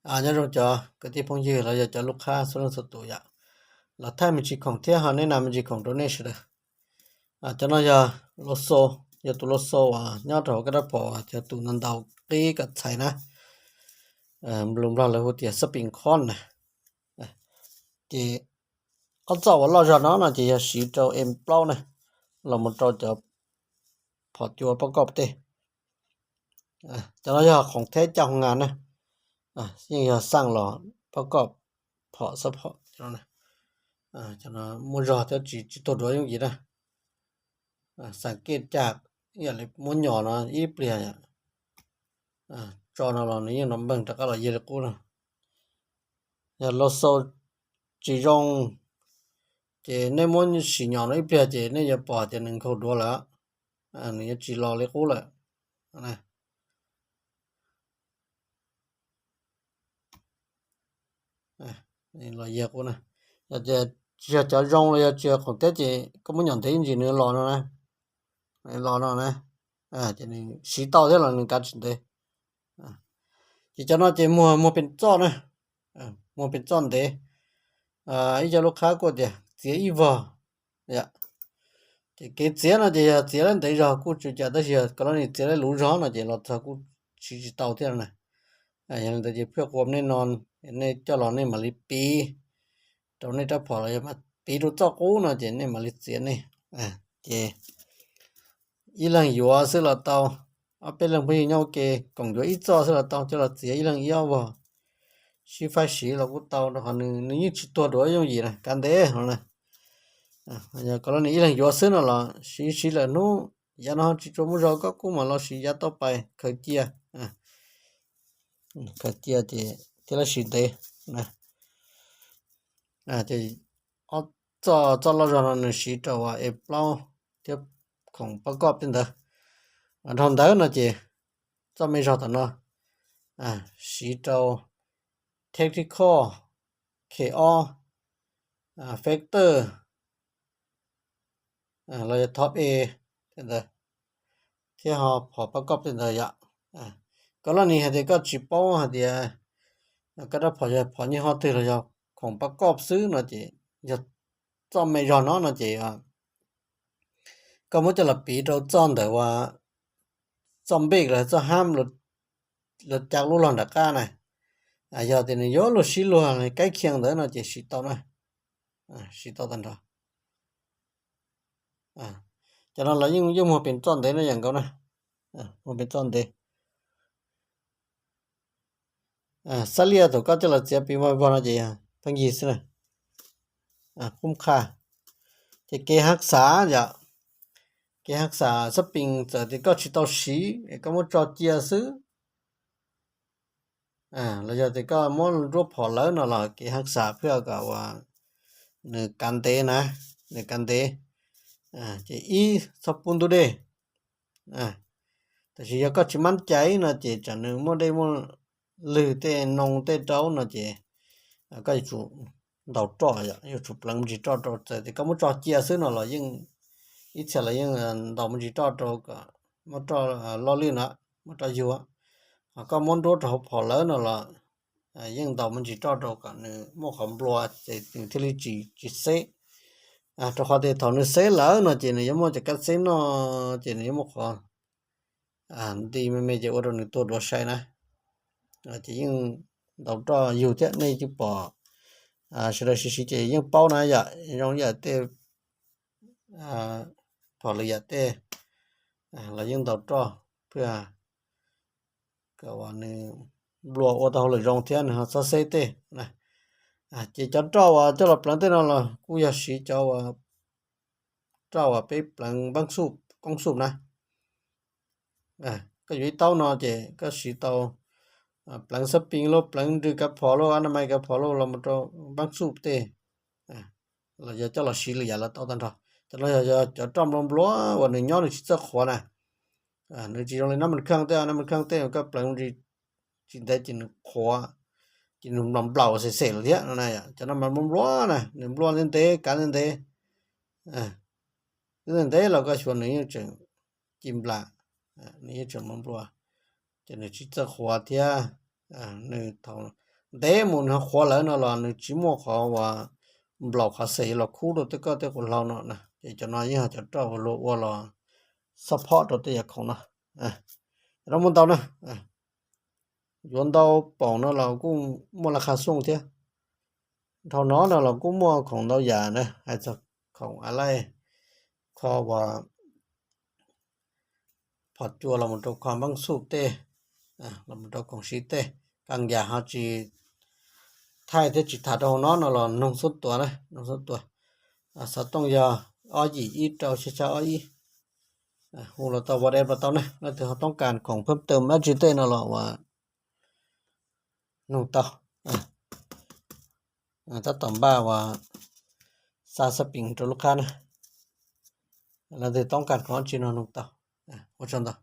Nyob zoo cov kwv tij phooj ywg los yog cov lub qhab txhua leej txhua tus yom, los thaij me ntsis khoom thiab ho neb nas me ntsis khoom rau nej sawv daws. Cov no yog Loxo, yog tus Loxo uas nyob rau hauv kab rab phom uas cov tus ntau ntau qib kom txhais na, lus Nplog lawv hu tias xab pis khon na. Ces ob txoj uas loj zog no no ces yog siv rau M plaub na, los mus rau cov phom cua pob koj tej. Cov no yog khoom theb caj hoo nas na, yeej yog xaj los pob koj phom xab phom cov no. Cov no muaj zog thiab tsis tuag duav yooj yim na. Xaj kej caj, yam li muab nyom no ib pliag tso no los nws yeej nov npeeg rov qab los yig li qub no. Yog Loxo tsis zoo, ces nej muab sim nyom no ib pliag ces nej yuav pom tias nws nkhaus duav lawm, nws yuav tsis los li qub lawm. Los yig qub na. Yog tias tsis yog cov zoo los yog tsis yog khoom theb ces koj muab nyom ntev ib ntsis nws los no na, los no na, ces nws siv tau thiab los nws kav tsis ntev. Ces cov no ces muag muag pes txoj na, muag pes txoj ntev. Ib co lub qhab kuj tias txiav ib vog. Ces kev txiav no ces yog txiav lawm ntev zog kuj tsis ua cas, tab sis yog koj los nim txiav lawm luv zog no ces los txog kuj siv tsis tau thiab na. Yog li ntawd ces phaj quas nej no, nej coj los nej mam li piv rau nej rab phom los yog piv rau txoj qub no ces nej mam li txiav nej. Ces ib leeg yuav xwb los tau, ob peb leeg phooj ywg nyob ua ke koom yuav ib txoj xwb los tau, coj los txiav ib leeg ib ob vog, sib faib siv los kuj tau, rau qhov nws yeej tsis tuag duav yooj yim na, kav ntev no na. Yog koj los nim ib leeg yuav xwb no los siv siv lawm hnub yav no tsis tshua muaj zog koj kuj mam los siv yav tauj pais khaws cia. Khaws cia ces thiaj li siv ntev. Ces ob txoj, txoj loj zog no nws siv rau uas M plaub thiab khoom pob koj tej ntawd. Dhau ntawd no ces txoj me zog tom no siv rau Tactical, K ob, Factor, los yog Top A tej ntawd, thiab ho phom pob koj tej ntawd yom. Koj los nim hais tias koj tsis paub hais tias koj rab phom yog phom nyiaj ho twg los yog khoom pob koj xwb no ces yog txoj me zog no no ces koj muab coj los piv rau txoj ntawm uas txoj npej los txoj hab lawv cav lub log nram qab na. Yog tias nws yuav luag sib luag kaib khian ntawd no ces siv tau na, siv tau tag nrho. Cov no los yeej muag pes txoj ntev no yam nkaus na, muag pes txoj ntev. Xab liaj thaum koj coj los txiav pes vog vog no ces yog pheej yig xwb na, qub qha. Ces kev hab xav yom, kev hab xav xab pis txawm tias koj tsis tau siv es koj muab tso cia xwb, los yog tias koj muab nruab phom lawv no los kev hab xav phaj kom uas nws kav ntev na, nws kav ntev. Ces ib txhob pub ntub dej. Tab sis yog koj tsis mab cai no ces tsam nws muaj dej muaj lwg tej noo tej rau no ces koj yuav tsum ntaus roj, yuav tsum pleev me ntsis roj rau, txawm tias koj muab tso cia xwb no los yeej ib txhia los yeej ntaus me ntsis roj rau kom muab roj loj lwj no, muab roj yug. Ho koj muab nruab rau hauv phom lawv no los yeej ntaus me ntsis roj rau kom nws muaj qhov nplua ces nws thiaj li tsis, tsis xeb. Rau qhov tias thaum nws xeb lawm no ces nws yuav muaj cov kab xeb noj ces nws yuav muaj qhov nti me me ces ua rau nws tuag duav sai na. Ces yeej ntaus roj yug thiab, nej yeej pom sawv daws siv siv ces yeej paub na yom, zoo yam tej phom lwm yam tej los yeej ntaus roj phaj kom uas nws nplua ua tau hauj lwm zoo thiab nws ho txhob xeb tej. Ces cov roj uas coj los pleev tej no los kuj yog siv cov uas roj uas peb pleev npaab xuj, koob xuj na. Koj yuav ib taub no ces koj siv tau pleev xab pis los pleev nrws kav phom los a na mais kav phom los los rau npaab xuj tej, los yog coj los siv lwm yam los tau tag nrho. Cov no yog cov roj nplua nplua uas nws nyob nws tsis txawj qhuav na. Nws tsis zoo li nab mas kheej tej, nab mas kheej tej koj pleev tsis ntev ces nws qhuav, ces nws nplaum nplaum xem xem lawm thiab no na. Cov no mas nplua nplua na, nws nplua ntev ntev kav ntev ntev, ntev ntev los koj xyuas nws yeej tseem ci nplas, nws yeej tseem nplua nplua, ces nws tsis txawj qhuav thiab. Nws thaum ntev mus nws ho qhuav lawm no los nws tsis muaj qhov uas nplaum qhov xes los khub rau tej koj tej quas hlau no na. Ces cov no yeej yog cov roj uas luag ua los support rau tej yam khoom no. Cov no muaj ntau na, yuav ntau paum no los kuj muaj laj qha xooj thiab. Dhau no no los kuj muaj khoom ntau yam na, hais txog khoom a laij, kho uas phom cua los mus rau kho npaab xuj tej, los mus rau khoom siv tej, kas yam ho tsis thaij thiab tsis tham rau hauv no no los noog xub tua na, noog xub tua. Xov tooj yog ob yim ib rau xya xya ob ib. Hu los tau, WhatsApp los tau na, leej twg ho toob kas khoom phab taw dab tsi tej no los uas noog tau. Tab tom npaj uas xa xab peem rau lub qab na. Leej twg toob kas khoom dab tsi no noog tau. Ua tsaug ntau.